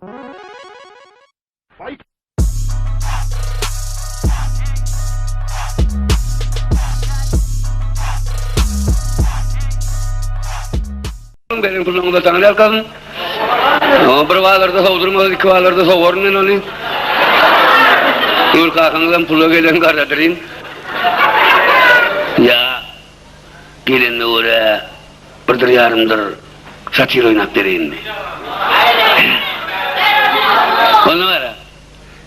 Beren puluňyza taňry ýalkasyn. Bir bazarda sowdurmaz, iki bazarda sowaryn men ony. Nur kakaňyzam pula gelen garadyryn. Ýa gelenine görä birdir ýarymdyr satyr oýnap bereýinmi? Onda gara.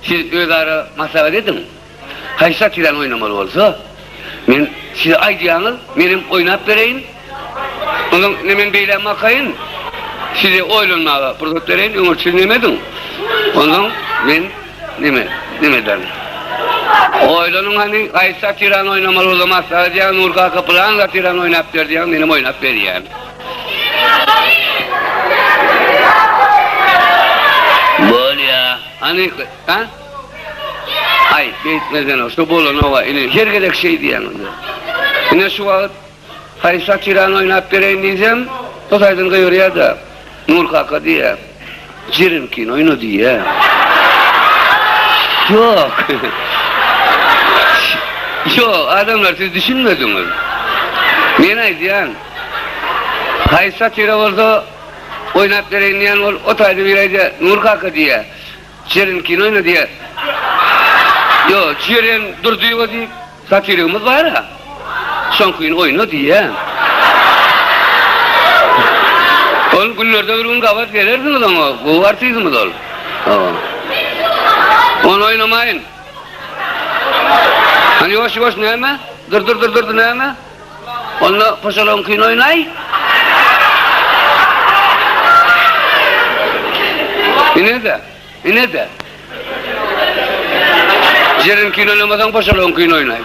Siz özara maslahat ediň. Haýsy satirany oýnamaly bolsa, men siz aýdýaňyz, menem oýnap bereýin. Onsoň ine men beýläm bakaýyn. Size oýlanmaga pursat bereýin, öňürti siz neme ediň. Onsoň men neme, neme ederin. Oýlanyň hany, haýsy satirany oýnamaly bolsa maslahat edýäňiz, Nur kaka pylan satirany oýnap ber diýýäňiz, menem oýnap berýän. Bolýa. Hany, ha? Aý, beýtmesene, şu bolanoga, ine, her gezek şeý diýýäňiz. Ine, şu wagt haýsy satirany oýnap bereýin diýsem, bu taýdan gygyrýar-da, Nur kaka diýýär, Jerenkini oýna diýýär. Ýok. Ýok, adamlar, siz düşünmediňiz. Men aýdýan, haýsy satira bolsa, Oýnap bereýin diýen ol, o taýda biri aýdýar, Nur kaka diýýär, Jeren kino oýna diýýär. Ýok, Jeren Durdyýewa diýip satirigimiz bar-a, şoňkyny oýna diýýär. Ol günlerde bir gün gabat gelersiňiz oňa, gowy artistimiz ol. Hawa. Ony oýnamaýyn. Hany ýuwaş-ýuwaş näme? Dur, dur, dur, dur, näme? Onda poşalagyňkyny oýnaý. Ine-de, ine-de. Jereniňkini oýnamasaň, poşalagyňkyny oýnaý.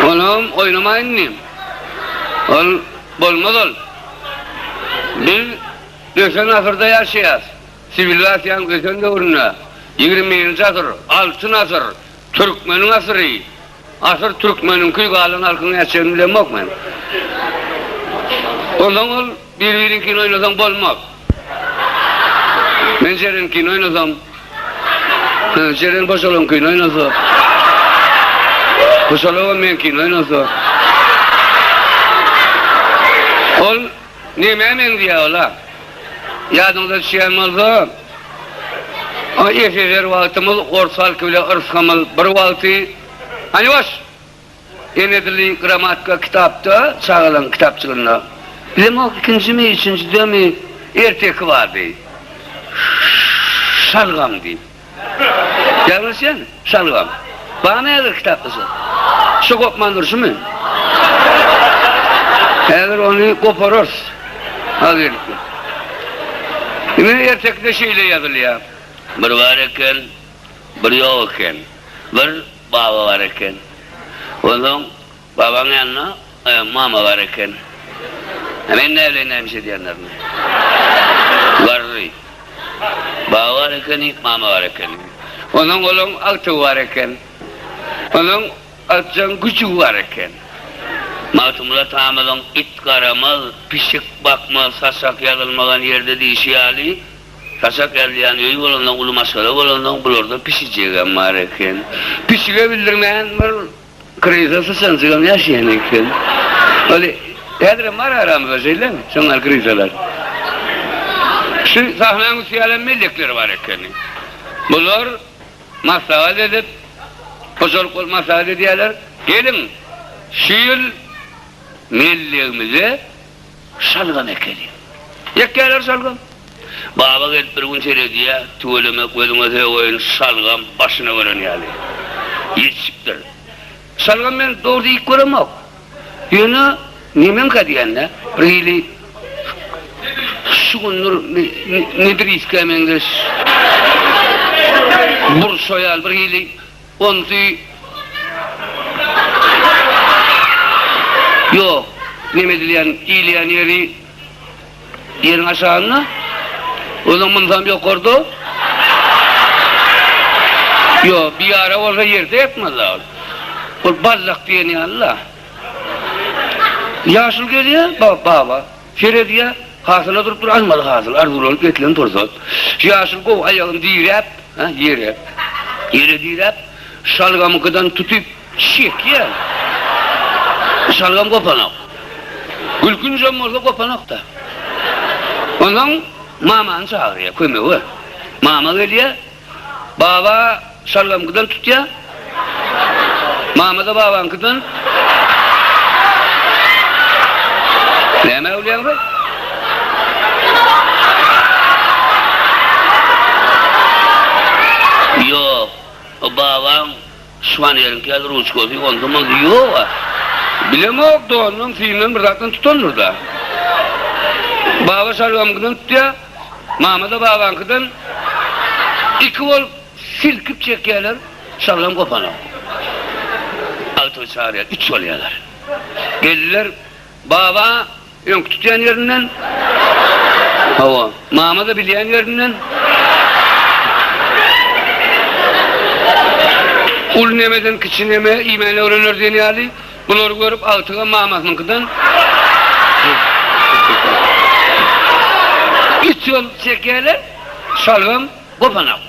Onam oýnamaýyn diýdim. Ol bolmaz ol. Biz ösen asyrda ýaşaýas. Siwilizasiýanyň ösen döwründe. Ýigrimi birinji asyr, altyn asyr, türkmeniň asyry. Asyr türkmeniňki galan halkyň nätjegini bilemok men. Onsoň ol bir-biriňkini oýnasaň bolmaz. Men Jereniňkini oýnasam, Jeren Poşalagyňkyny oýnasa, Poşalagam meňkini oýnasa. Ol nämä meňzeýär ol-a? Ýadyňyza düşýän bolsa, o SSR wagtymyz ors halky bilen yrsgamyz bir wagty, hany baş, ene dili gramatika kitapda, çagalaryň kitapjygynda, bilemok ikinjimi, üçünjidemi, erteki bardy, Şalgam diýip. Ýalňyşýan, şalgam. Barmy häzir kitapda şo? Şo gopman durşumy? Häzir ony gopararys. Az gelipdir. Ine ertekide şeýle ýazylýar. Bir bar eken, bir ýok eken. Bir baba bar eken. Onsoň babaň ýanynda mama bar eken. Men näbileýin näme iş edýänlerini. Garry. Baba bar ekeni, mama bar ekeni. Onuň olaň agtygy bar eken. Onuň agtyjagyň güjügi bar eken. Magtymguly atamyzyň It garamaz, pişik bakmaz, saçak ýazylmagan ýerde diýşi ýaly, saçak ýazylýan öý bolansoň, uly maşgala bolansoň, bularda pişijegem bar eken. Pişige bildirmän bir Krysa syçanjygam ýaşaýan eken. Ol häzirem bar aramyzda şeýlemi? Şoň ýaly krysalar. Şu sahnaň üsti ýalam mellekleri bar ekeni. Bular maslahat edip, hojalyk bolup maslahat edýärler. Geliň, şu ýyl mellegimize şalgam ekeliň. Ekýärler şalgam. Baba gelip bir gün seredýär, tüweleme gözüňe söweýin şalgam başyna gören ýaly ýetişipdir. Şalgam men dogry iýip göremok. Ýöne nemeňkä diýende bir hili şugundyr nedriskä meňzeş burça ýaly bir hili Onsy Ýok, neme edilýän, iýilýän ýeri ýeriň aşagynda. Onsoň munsam ýokarda. Ýok, biýara bolsa ýerde ýatmaz-a ol. Ol baldak diýen ýaly-la. Ýaşuly gelýär, baba, seredýär. Hasyla durup dur, almaly hasyl, arzuwlanyp ýetilen pursat. Şu ýaşuly gowy aýagyny diräp, hä, ýere, ýere diräp, şalgamyňkydan tutyp çekýär. Şalgam gopanok. Gülkünjem bolsa gopanok-da. Onsoň mamany çagyrýar kömege. Mama gelýär. Baba şalgamkydan tutýar. Mama-da babaňkydan. Nämä gülýäňiz? Ýok, o babaň şwaneriňki ýaly ruçkasy onda-munda ýog-a. Bilemok, dondan, syndan bir zatdan tutandyr-da. Baba şalgamkydan tutýar. Mama-da babaňkydan iki bolup silkip çekýärler, şalgam gopanok. Agtygy çagyrýar, üç bolýarlar. Geldiler, baba öňki tutýan ýerinden, hawa, mama-da bilýän ýerinden. Uly nemeden kiçi neme iýmän öwrener diýen ýaly, Bulary görüp agtygam mamasynyňkydan üç ýol çekýärler, şalgam gopanak.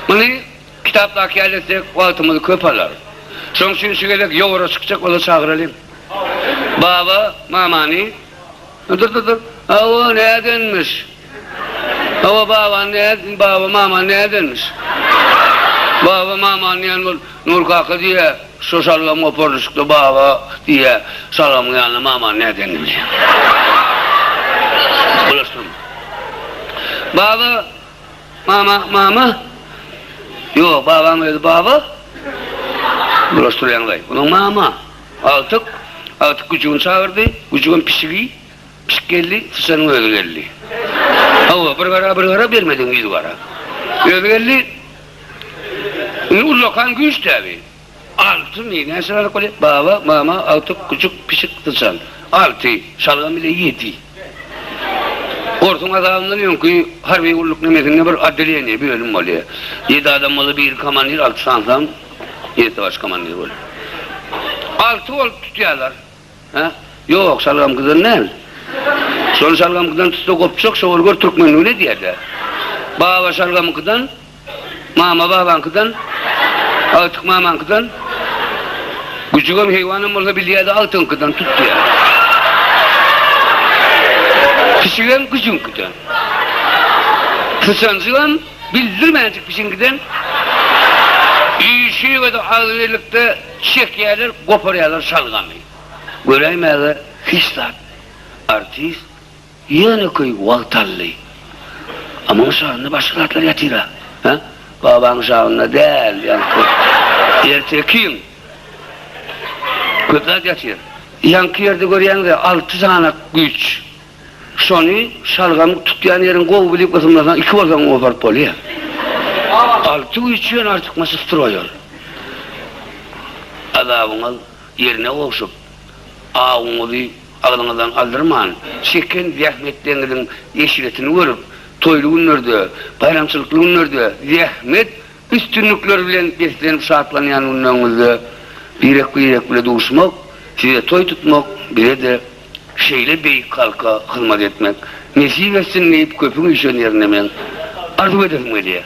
Muny kitapdaky ýaly etsek wagtymyzy köp alar. Şonuň üçin şu gezek ýowara çykjak bolsa çagyralyň. Baba mamany Dur dur dur. Hawa nädenmiş? Hawa baba nä baba mama nädenmiş? Baba mama diýen bol Nur kaka diýýä şo şalgam goparlyşykda baba diýýä şalgamyň ýanynda mamany nädenini bilýän. Bulaşdyrma. Baba mama mama Ýok babaň özi baba. Bulaşdyrýaňlaý. Onuň mama. Agtyk agtyk güjügini çagyrdy. Güjügem pişigi. Pişik geldi, syçanyň özi geldi. Hawa, bir gara, bir gara bermedigiň ýüzi gara. Özi geldi. Indi ullakan güýç däbi. Altymy, näçe sany bolýar? Baba, mama, agtyk, güjük, pişik, syçan. Alty, şalgam bile ýedi. Orsuň azabyndan öňki harby gulluk nemesinde bir otdeleniýe, bölüm bolýar. Ýedi adam bolsa biri komandir, alty sansaň, ýedi baş komandir bolýar. Alty bolup tutýarlar. Hä? Ýok, şalgamkydan däl. Şony şalgamkydan tutsa gopjak, şo bol gör türkmenligini edýär-dä. Baba şalgamyňkydan, mama babaňkydan, agtyk mamaňkydan, güjügem heýwanam bolsa bilýär-de agtygyňkydan tut diýýär. Pişigem güjügiňkiden. Syçanjygam bildirmänjik pişigiňkiden. Üýşüp-de agzybirlikde Çekýärler, goparýarlar şalgamy. Göräýmäge hiç zat. Artist ýönekeý wagt aldy. A muň şagynda başga zatlar ýatyr-a. Hä? Babaň şagynda däl, ýaňky ertekiň. Köp zat ýatyr. Ýaňky ýerde görýäňiz-ä, alty sany güýç. Şony şalgamy tutýan ýeriňi gowy bilip gysymlasaň, iki bolsaň goparyp bolýar. Alty güýç ýöne artykmaç stroý ol. Azabyňyz ýerine gowşup, awuňyzy agzyňyzdan aldyrman, çeken zähmetleriňiziň eşretini görüp, toýly günlerde, baýramçylykly günlerde zähmet Üstünlikler bilen beslenip şatlanýan günleriňizde birek-birek bile duşmak, size toý tutmak, bize-de şeýle beýik halka hyzmat etmek nesip etsin diýip köpüň üýşen ýerinde meň arzuw edesim gelýär.